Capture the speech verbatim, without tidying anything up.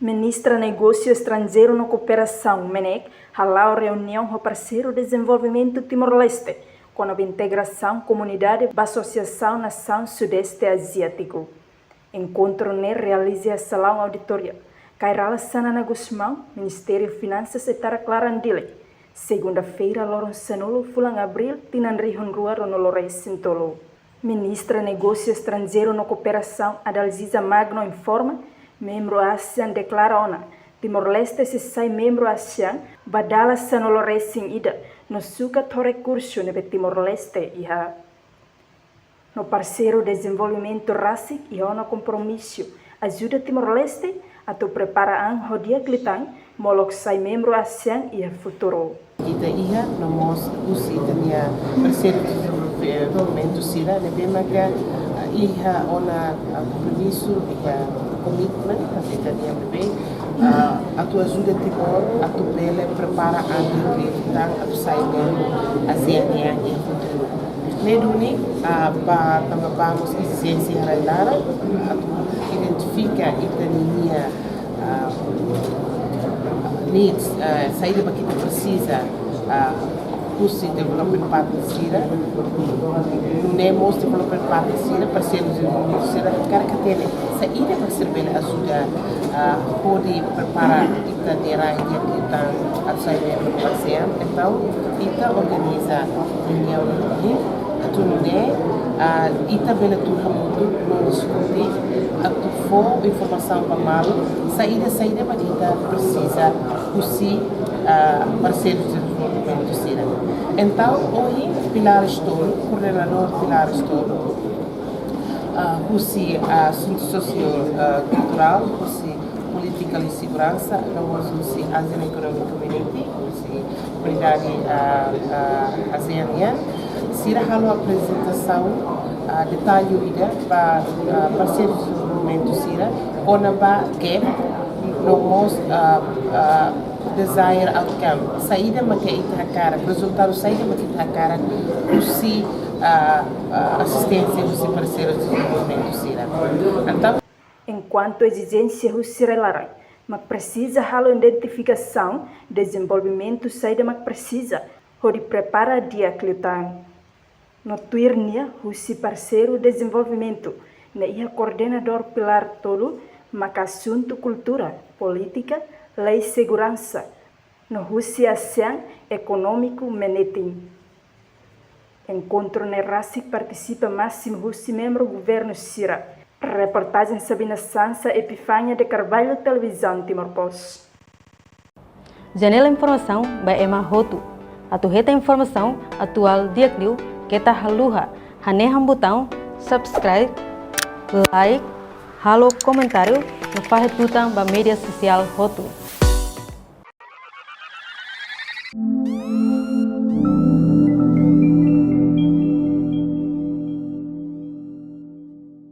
Ministra Negósiu Estranjeiru no Kooperasaun, MNEK, hala'o reuniaun ho parseiru dezenvolvimentu Timor-Leste kona-ba integrasaun komunidade ba Asosiasaun Nasaun Sudeste Aziátiku. Enkontru ne'e realiza iha salaun auditoria Kay Rala Xanana Gusmão, Ministériu Finansas, Estarak Laran, Dili, segunda-feira, loron sanulu fulan Abríl, tinan rihun rua ruanulu resin tolu. Ministra Negósiu Estranjeiru no Kooperasaun, Adaljiza Magno, informa, membru ASEAN deklara ona Timor-Leste sei sai membru ASEAN ba dala sanulu resin ida, no sukat ho rekursu ne'ebé Timor-Leste iha. No parseiru dezenvolvimentu rasik iha ona kompromisu ajuda Timor-Leste atu prepara an ho di'ak liután, molok sai membru ASEAN iha futuru. Ita iha, no mós husi ita-nia parseiru dezenvolvimentu sira ne'ebé maka, ah, iha ona, ah, kompromisu, iha komitmen, husi ita-nia ne'ebé, ah, atu ajuda Timor atu bele prepara an di'ak liután atu sai membru ASEAN nian iha futuru. Ne'e duni, ah, ba tanba ba mós ezijénsia iha rai laran, atu identifika ita-nia, ah, needs, ah, saida mak ita presiza, ah, husi development partner sira, nune'e mós development partner sira, parseiru dezenvolvimentu sira, hakarak hatene saida mak sira bele ajuda, ah, hodi prepara ita-nia rai di'ak liután atu sai membru ASEAN. Entaun, ita organiza reuniaun ne'e, atu nune'e, ah, ita bele tuur hamutuk no diskute, atu fó informasaun ba malu, saida, saida mak ita presiza husi, ah, parseiru dezenvolvimentu sira. Entaun, ohin, pilares tolu, koordenadór pilares tolu, ah, husi, ah, asuntu sosio, ah, kulturál, husi polítika i seguransa, no mós husi ASEAN Economic Community, husi komunidade, ah, ah, ASEAN nian, sira halo aprezentasaun, ah, detallu ida ba, ah, parseiru dezenvolvimentu sira, kona-ba gap, no mós, ah, ah, desired outcome. Saida mak ita hakarak, rezultadu saida mak ita hakarak, husi, ah, ah, asisténsia husi parseiru dezenvolvimentu sira. Entaun, enkuantu ezijénsia husi rai laran mak presiza halo identifikasaun dezenvolvimentu saida mak presiza hodi prepara di'ak liután. No tuir nia, husi parseiru dezenvolvimentu ne'e iha koordenadór pilár tolu, maka asuntu kultura, polítika, lei, seguransa, no husi ASEAN ekonómiku menetin. Enkontru ne'e rasik partisipa másimu husi membru governu sira. Reportajen Sabina Sansa, Epifania de Carvalho, Televizaun Timor Post. Janela informasaun ba ema hotu. Atu hetan informasaun atuál di'ak liu, keta haluha hanehan butaun subscribe, like, halo komentáriu, no fahe tutan ba média sosiál hotu.